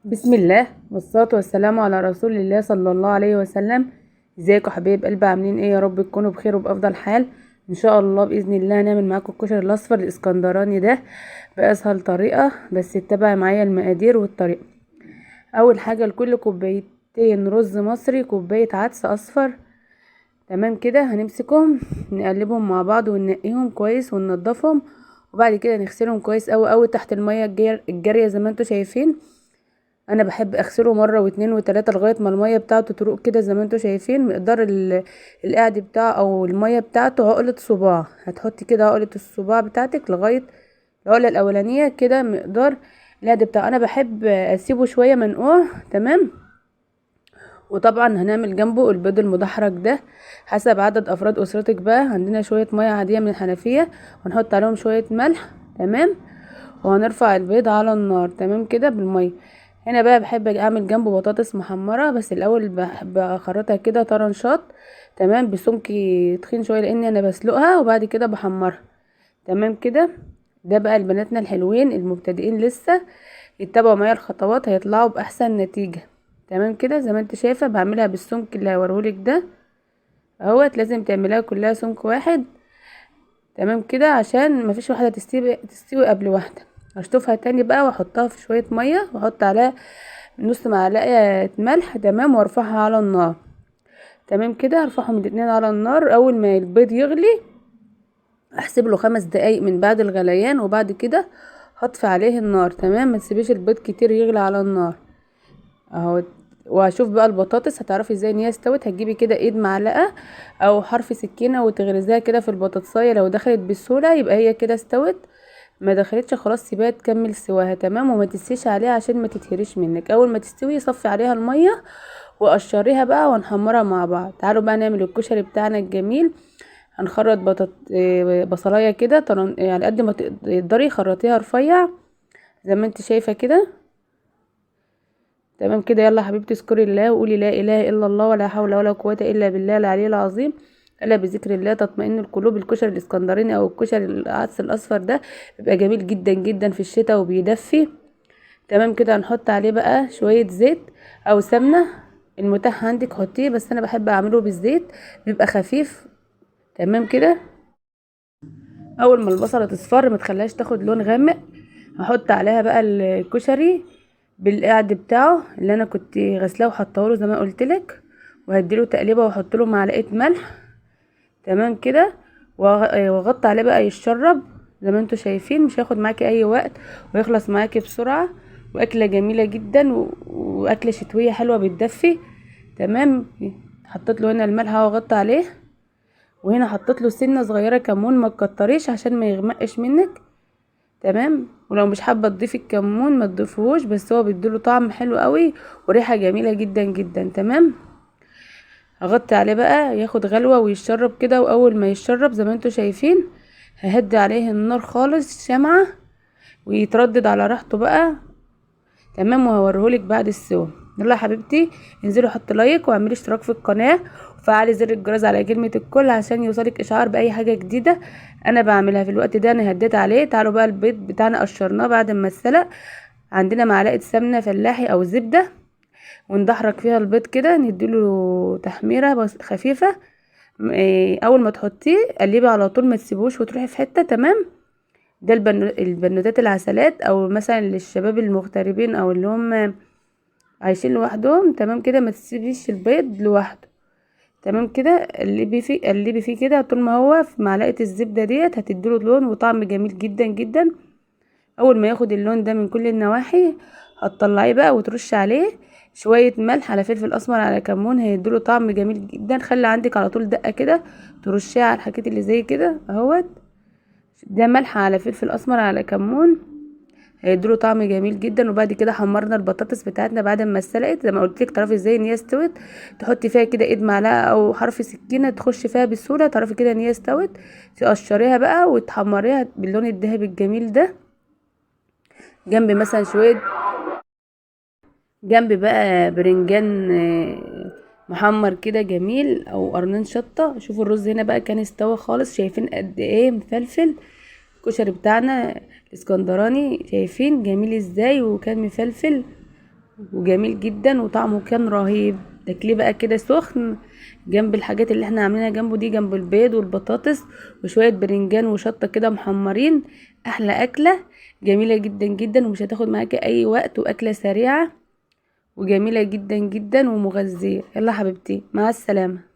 بسم الله والصلاة والسلام على رسول الله صلى الله عليه وسلم. ازيكم حبايب قلبي؟ عاملين ايه؟ يا رب تكونوا بخير وبافضل حال ان شاء الله. باذن الله هنعمل معاكم الكشري الاصفر الاسكندراني ده باسهل طريقه، بس اتبع معايا المقادير والطريقة. اول حاجة لكل كوبايتين رز مصري كوباية عدس اصفر، تمام كده. هنمسكهم نقلبهم مع بعض وننقيهم كويس وننضفهم، وبعد كده نغسلهم كويس قوي قوي تحت المية الجارية زي ما انتم شايفين. انا بحب اغسله مرة واتنين وتلاتة لغاية ما المية بتاعته تروق كده زي ما انتم شايفين. مقدار القعد بتاعه او المية بتاعته عقله صباع، هتحطي كده عقله الصباع بتاعتك لغاية العقلة الاولانية كده مقدار القعد بتاعه. انا بحب اسيبه شوية منقوع، تمام. وطبعا هنعمل جنبه البيض المدحرج ده حسب عدد افراد اسرتك. بقى عندنا شوية مية عادية من الحنفية ونحط عليهم شوية ملح، تمام. وهنرفع البيض على النار، تمام كده بالمية. هنا بقى بحب اعمل جنبه بطاطس محمرة، بس الاول بحب اخرطها كده طرنشات، تمام، بسمك تخين شوية لان انا بسلقها وبعد كده بحمرها، تمام كده. ده بقى لبناتنا الحلوين المبتدئين لسه يتبعوا معايا الخطوات هيطلعوا باحسن نتيجة، تمام كده. زي ما انت شايفه بعملها بالسمك اللي هوريهولك ده اهوت، لازم تعمليها كلها سمك واحد، تمام كده، عشان مفيش واحدة تستوي قبل واحدة. هشطفها تاني بقى واحطها في شوية مية واحط عليها نص معلقه ملح، تمام، وارفعها على النار، تمام كده. ارفعهم الاتنين على النار. اول ما البيض يغلي احسب له 5 دقايق من بعد الغليان، وبعد كده هطفي عليه النار، تمام. ما تسيبيش البيض كتير يغلي على النار اهو. وهشوف بقى البطاطس هتعرفي ازاي ان هي استوت. هتجيبي كده ايد معلقه او حرف سكينة وتغرزيها كده في البطاطسايه، لو دخلت بسهولة يبقى هي كده استوت، ما دخلتش خلاص سيبها تكمل سواها، تمام. وما تسيش عليها عشان ما تتهريش منك. اول ما تستوي صفي عليها المية وقشريها بقى ونحمرها مع بعض. تعالوا بقى نعمل الكشري بتاعنا الجميل. هنخرط بصلايه كده على قد ما تقدري، خرطيها رفيع زي ما انت شايفه كده، تمام كده. يلا حبيبتي اذكري الله وقولي لا اله الا الله ولا حول ولا قوة الا بالله العلي العظيم. الا بذكر الله تطمئن القلوب. الكشري الاسكندراني او الكشري العدس الاصفر ده بيبقى جميل جدا جدا في الشتاء وبيدفي، تمام كده. هنحط عليه بقى شوية زيت او سمنه، المتاح عندك حطيه، بس انا بحب اعمله بالزيت بيبقى خفيف، تمام كده. اول ما البصله تصفر ما تخليهاش تاخد لون غامق، هحط عليها بقى الكشري بالقعد بتاعه اللي انا كنت غسلاه وحطاه له زي ما قلت لك، وهديله تقليبه واحط له معلقه ملح، تمام كده. واغطي عليه بقى يتشرب زي ما انتوا شايفين. مش هياخد معاكي اي وقت ويخلص معاكي بسرعة، واكله جميلة جدا واكله شتوية حلوة بتدفي، تمام. حطيت له هنا الملح واغطي عليه، وهنا حطيت له سنة صغيرة كمون، ما تكتريش عشان ما يغمقش منك، تمام. ولو مش حابة تضيفي الكمون ما تضيفيهوش، بس هو بيديله طعم حلو قوي وريحه جميلة جدا جدا، تمام. هغطي عليه بقى ياخد غلوه ويتشرب كده، واول ما يتشرب زي ما انتوا شايفين ههدي عليه النار خالص شمعة ويتردد على راحته بقى، تمام. وهوريهولك بعد السوا. يلا يا حبيبتي انزلي حطي لايك واعملي اشتراك في القناة وفعلي زر الجرس على كلمة الكل عشان يوصلك اشعار باي حاجة جديدة انا بعملها في الوقت ده. انا هديت عليه. تعالوا بقى البيض بتاعنا قشرناه بعد ما اتسلق. عندنا معلقه سمنه فلاحي او زبدة وندحرج فيها البيض كده، نديله تحميره بس خفيفة. اول ما تحطيه قلبية على طول، ما تسيبوش وتروحي في حتة، تمام. ده البنوتات العسلات او مثلا للشباب المغتربين او اللي هم عايشين لوحدهم، تمام كده. ما تسيبيش البيض لوحده، تمام كده. قلبي فيه، قلبي فيه كده طول ما هو في معلقه الزبدة ديت، هتديله لون وطعم جميل جدا جدا. اول ما ياخد اللون ده من كل النواحي هتطلعيه بقى وترشي عليه شوية ملح على فلفل اسمر على كمون، هيديله طعم جميل جدا. خلي عندك على طول دقه كده ترشيها على الحاجات اللي زي كده اهوت. ده ملح على فلفل اسمر على كمون، هيديله طعم جميل جدا. وبعد كده حمرنا البطاطس بتاعتنا بعد ما اتسلقت زي ما قلت لك. تعرفي ازاي ان هي استوت؟ تحطي فيها كده ايد معلقه او حرف سكينة تخش فيها بسهولة، تعرفي كده ان هي استوت. تقشريها بقى وتحمريها باللون الذهبي الجميل ده، جنب مثلا شوية، جنب بقى برنجان محمر كده جميل او قرنين شطه. شوفوا الرز هنا بقى كان استوى خالص، شايفين قد ايه مفلفل الكشري بتاعنا الاسكندراني، شايفين جميل ازاي وكان مفلفل. وجميل جدا وطعمه كان رهيب. تاكليه بقى كده سخن جنب الحاجات اللي احنا عاملينها جنبه دي، جنب البيض والبطاطس وشوية برنجان وشطه كده محمرين. احلى اكله، جميلة جدا جدا، ومش هتاخد معاكي اي وقت، واكله سريعة وجميلة جدا جدا ومغذيه. يلا حبيبتي، مع السلامة.